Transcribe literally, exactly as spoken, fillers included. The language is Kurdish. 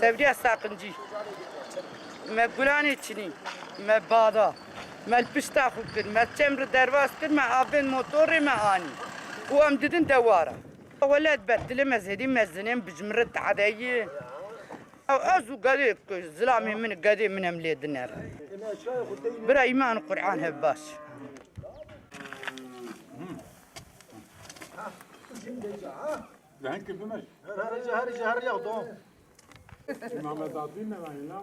Sewriya Saqincî. Me gulanê çinî, me bada, me li pişta xwe kir, me çem re derbas kir, me avêt motorê me anî. Û em didin dewara. Welat betilê me zêdî mezinên bi ji min re tehdeyî. Ew ez û gedê ku zilamê min, gedê min em lê dinere. Bira îman û Qur'an hev baş. Lehengê bimeş. Her, her, her, her, her, ya, dom. Mehmet Adil ne var ya?